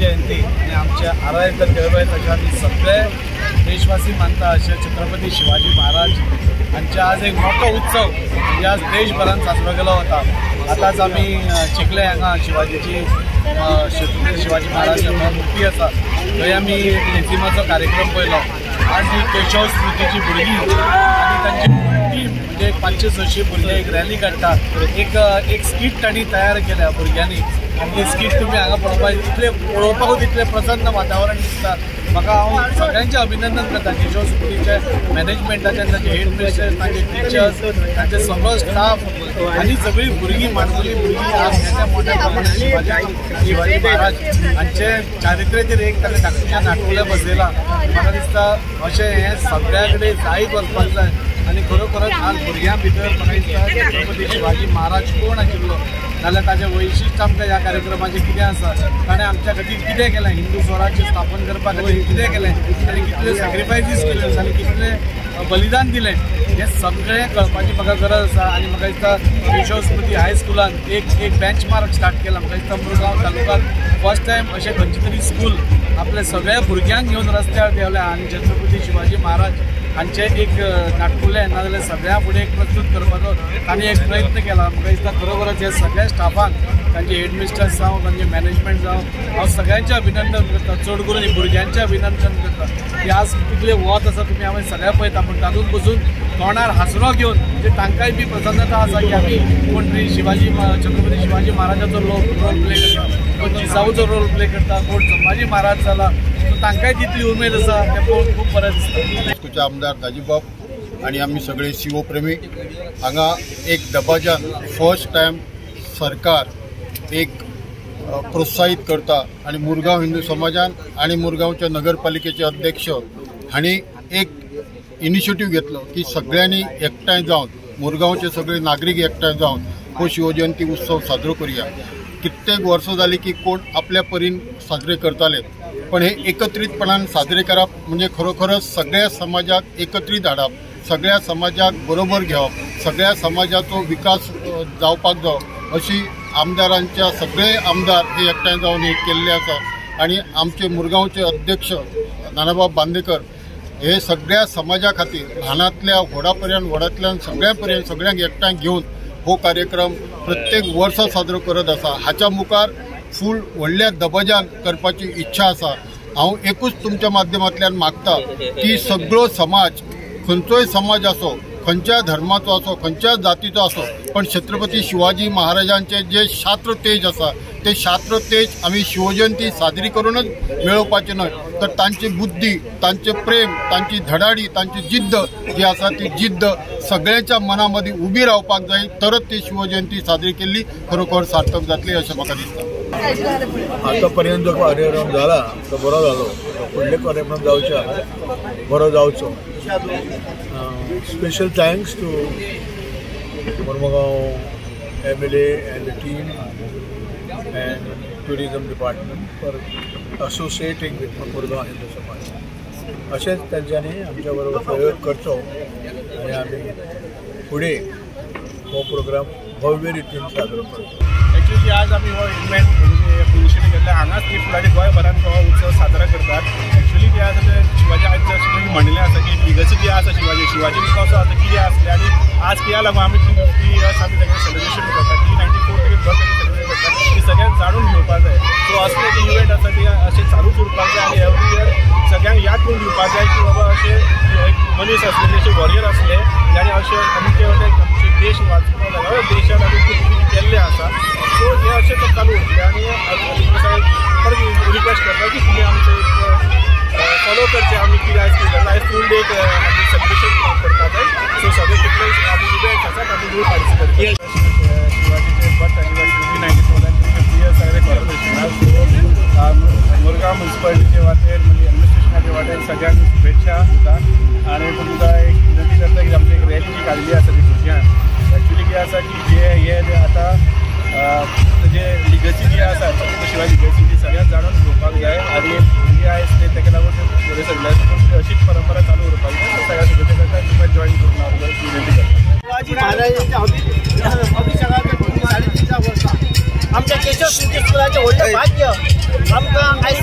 शिवजयंती आणि आमच्या आराध्य दैवत अशा आमी सगळे देशवासी मानता अशे छत्रपती शिवाजी महाराज हांचे आज एक मोठो उत्सव म्हणजे आज देशभरान साजरो केलो वता. आतांच आमी चिखले हांगा शिवाजीची छत्रपती शिवाजी महाराज मूर्ती आसा थंय आमी लेझिमाचो कार्यक्रम पळयलो. आज ही केशव स्मृतीची भुरगीं आनी तांची टीम म्हणजे 500-600 भुरगे एक रॅली काडटा. एक स्कीट तांणी तयार केल्या भुरग्यांनी आनी ती स्कीट तुमी हांगा पळोवपाक इतलें पळोवपाकूच इतलें प्रसन्न वातावरण दिसता. म्हाका हांव सगळ्यांचें अभिनंदन करता, केशव स्मृतीचे मॅनेजमेंटाचे, तांचे हेड मिस्टर, तांचे टिचर्स, तांचे सगळो स्टाफ आनी सगळीं भुरगीं माणकुलीं भुरगीं आज मोठ्या मोठ्या प्रमाणात शिवाजी महाराज हांचे चारित्र्याचेर एक ताणें धाकटें नाटकुलें बसयलां. म्हाका दिसता अशें हें सगळ्या कडेन जायत वचपाक जाय आनी खरोखरच आज भुरग्यां भितर म्हाका दिसता छत्रपती शिवाजी महाराज कोण आशिल्लो नाल्यार ताचें वैशिश्ट आमकां ह्या कार्यक्रमाचें कितें आसा, ताणें आमच्या खातीर कितें केलें, हिंदू स्वराज्य स्थापन करपा खातीर कितें केलें, ताणें कितले सॅक्रिफायसीस केले, ताणें कितलें बलिदान दिलें, हें सगळें कळपाची म्हाका गरज आसा. आनी म्हाका दिसता केशव स्मृती हायस्कुलान एक बेंचमार्क स्टार्ट केला. म्हाका दिसता मुरगांव तालुक्यांत फर्स्ट टायम अशें खंयचें तरी स्कूल आपल्या सगळ्या भुरग्यांक घेवन रस्त्यार देंवल्या आनी छत्रपती शिवाजी महाराज हांचें एक नाटकुलें नाजाल्यार सगळ्यां फुडें एक प्रस्तूत करपाचो तांणी एक प्रयत्न केला. म्हाका दिसता खरोखरच हे सगळ्या स्टाफांक, तांचे हेडमिस्टर्स जावं, तांचे मॅनेजमेंट जावं, हांव सगळ्यांचें अभिनंदन करता, चड करून भुरग्यांचें अभिनंदन करता की आज कितलें वत आसा तुमी हांवें सगळ्या पळयता, पूण तातूंत बसून तोंडार हांसरो घेवन म्हणजे तांकांय बी प्रसन्नता आसा की आमी कोण तरी शिवाजी छत्रपती शिवाजी महाराजाचो रोल प्ले करता, कोण जिजाऊचो रोल प्ले करता, कोण संभाजी महाराज जाला, तांकांय तितली उमेद आसा तें पळोवन खूब बरें दिसता. वास्कोचे आमदार दाजीबाब आनी आमी सगळे शिवप्रेमी हांगा एक दबाज्यान फर्स्ट टायम सरकार एक प्रोत्साहीत करता आनी मुरगांव हिंदू समाजान आनी मुरगांवच्या नगरपालिकेचे अध्यक्ष हांणी एक इनिशिएटीव घेतलो की सगळ्यांनी एकठांय जावन मुरगांवचे सगळे नागरीक एकठांय जावन हो शिवजयंती उत्सव साजरो करुया. कित्येक वर्सां जाली की कोण आपल्या परीन साजरे करताले, पण हे एकत्रितपणान साजरे करप म्हणजे खरोखरच सगळ्या समाजाक एकत्रीत हाडप, सगळ्या समाजाक बरोबर घेवप, सगळ्या समाजाचो विकास जावपाक जावो अशी आमदारांच्या सगळे आमदार हे एकठांय जावन हे केल्ले आसा. आनी आमचे मुरगांवचे अध्यक्ष नानाबाब बांदेकर हे सगळ्या समाजा खातीर ल्हानांतल्या व्हडा पर्यंत, व्हडांतल्यान सगळ्या पर्यंत सगळ्यांक एकठांय घेवन हो कार्यक्रम प्रत्येक वर्सा साजरो करत आसा. हाच्या मुखार फूल व्हडल्या दबाज्यान करपाची इच्छा आसा. हांव एकूच तुमच्या माध्यमांतल्यान मागता की सगळो समाज, खंयचोय समाज आसो, खंयच्या धर्माचो आसो, खंयच्या जातीचो आसो, पण छत्रपती शिवाजी महाराजांचे जे शास्त्र तेज आसा ते शास्त्र तेज आमी शिवजयंती साजरी करूनच मेळोवपाचें न्हय, तर तांची बुद्धी, तांचें प्रेम, तांची धडाडी, तांची जिद्द जी आसा ती जिद्द सगळ्यांच्या मना मदीं उबी रावपाक जाय, तरच ती शिवजयंती साजरी केल्ली खरोखर सार्थक जातली अशें म्हाका दिसता. आतापर्यंत जो कार्यक्रम जाला तो बरो जालो, फुडले कार्यक्रम जावचे बरो जावचो. Special thanks to Mormugao MLA and the team and tourism department for associating with Murgaon Hindu Samaj. अशेंच तांच्यांनी आमच्या बरोबर सहयोग करचो आनी आमी फुडें हो प्रोग्राम भव्य रितीन साजरो करचो. एक्चुअली आज आमी हो इव्हेंट पोजिशन घेतला हांगाच ती फुडारी गोंयभरान हो उत्सव साजरा करतात. एक्चुअली ते आसा ते शिवाजी आज जशें म्हणिल्लें आसा की लिगसी जी आसा शिवाजी शिवाजी कसो आसा कितें आसलें आनी आज कित्याक लागून आमी 350 इयर्स आमी तांकां सेलिब्रेशन करतात, 394 ताका सेलिब्रेट करतात, ती सगळ्यांक जाणून घेवपाक जाय. सो असले जे इव्हेंट आसा ते अशें चालूच उरपाक जाय आनी एवरी इयर सगळ्यांक याद करून दिवपाक जाय की बाबा अशे एक मनीस आसले, अशे वॉरियर आसले जाणी अशें अमके आमचे देश वाचपाक जाय, देशान आमी खूब कितें केल्लें आसा. सो हे अशें तर चालू उरतलें आनी परत रिक्वेस्ट करता की तुमी आमचे फॉलो करचे. आमी कितें आयज कितें जालां, आयज फूल डे आमी सेलिब्रेशन करतात. सो सगळे कितले आमी इव्हेंट्स आसा तातूंत पार्टिसिपेट करतात. शिवाजीचे बर्थ एनिवर्सरी 394 आनी 350 इयर्स सगळे कॉर्पोरेशनाक. सो मुरगांव म्युनिसिपालिटीचे वाटेर म्हणजे एडमिनिस्ट्रेशनाचे वाटेर सगळ्यांक शुभेच्छा दिता आनी तुमकां एक विनंती करता की आमची एक रॅली जी काडली आसा ती भुरग्यांक एक्चुअली कितें आसा की जे हे आतां जे लिगसी जी आसा छत्रपती शिवाजी लिगसी ती सगळ्यांक जाणून घेवपाक जाय आनी भुरगीं आयज ते ताका लागून फुडें सगळ्यांक अशीच परंपरा चालू उरपाक जाय. सगळ्या शुभेच्छा करता आनी तुमकां जॉयन करून हांव विनंती करता. शिवाजी महाराजांच्या अभिषेकाच्या 3.5 वर्सां आमच्या केशव स्मृती स्कुलाचें व्हडलें भाग्य आमकां आयज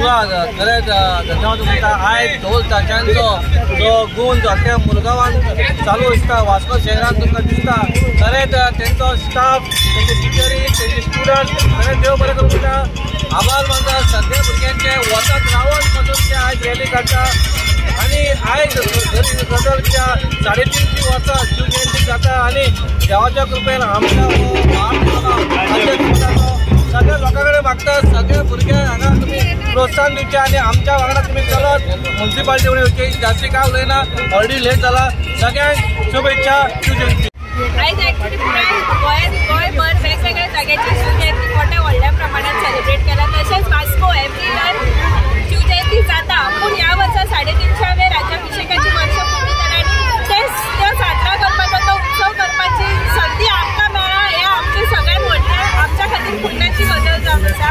तुका खरेंच धन्यवाद म्हणटा. आयज ढोल ताशांचो जो गुंज अख्ख्या मुरगांवान चालू आसता, वास्को शहरान तुमकां दिसता. खरेंच तेंचो स्टाफ, तेंचे टिचरी, तेंचे स्टुडंट खरेंच देव बरें करूं म्हणटा, आभार मानता. सगळ्या भुरग्यांचे वतात रावन पासून ते आयज रॅली काडटा आनी आयज गजलच्या 3:30 वर्सां शिवजयंती जाता आनी देवाच्या कृपेन आमच्या सगळ्या लोकां कडेन मागता, सगळ्या भुरग्यांक हांगा तुमी प्रोत्साहन दिवचें आनी आमच्या वांगडा तुमी चलत मुन्सिपालिटी कडेन येवची. जास्ती काय उलयना, ऑलरेडी लेट जाला. सगळ्यांक शुभेच्छा शिवजयंती. आयज ॲक्च्युली पुराय गोंयांत गोंयभर वेगवेगळ्या जाग्याची शिवजयंती मोठ्या व्हडल्या प्रमाणात सेलिब्रेट केला. तशेंच वास्को एवरी इयर शिवजयंती जाता, पूण ह्या वर्सा 350वें राज्याभिशेकाची वर्ष पूर्ण जालें आनी ते साजरा करपाचो तो उत्सव करपाची संदी आमकां मेळ्ळा हें आमचें सगळ्यांत व्हडलें आमच्या खातीर पुण्याची गजाल जावन आसा.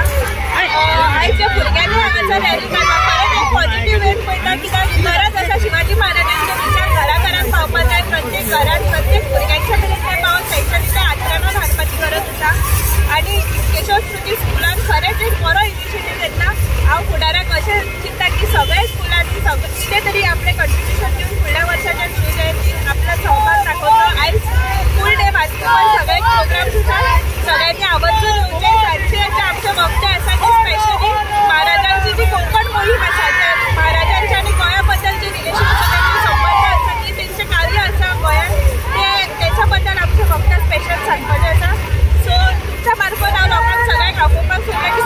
आयच्या भुरग्यांनी हांगासर रॅली काडपाक खरेंच एक पॉझिटिव्ह वेन पळयता, कित्याक गरज आसा शिवाजी महाराजांचे विचार घरा घरान पावपाक जाय, प्रत्येक घरान प्रत्येक भुरग्यांच्या मेरेन ते पावोवन तांच्यांनी ते आचरणान हाडपाची गरज आसा. आनी केशव स्मृती स्कुलान खरेंच एक बरो इनिशिएटीव घेतला. हांव फुडाराक अशें चिंत्ता की सगळ्या स्कुलांनी सगळें कितें तरी आपलें कंट्रिब्युशन दिवन फुडल्या वर्साच्या शिवजयंतीक आपलो सहभाग दाखोवचो. आयज फूल डे वास्कोन सगळे प्रोग्राम्स आसा, सगळ्यांनी आवर्जून येवचें. सांजचे जे आमचे वक्ते आसा ते स्पेशली महाराजांची जी कोंकण मोहीम आसा, महाराजांचे आनी गोंया बद्दल जे रिलेशन आसा, तेंचे संबंद आसा, की तेंचें कार्य आसा गोंयांत, ते तेच्या बद्दल आमचे वक्ते स्पेशल सांगपाचें आसा. सो तुमच्या मार्फत हांव लोकांक सगळ्यांक आपोवपाक सोदता की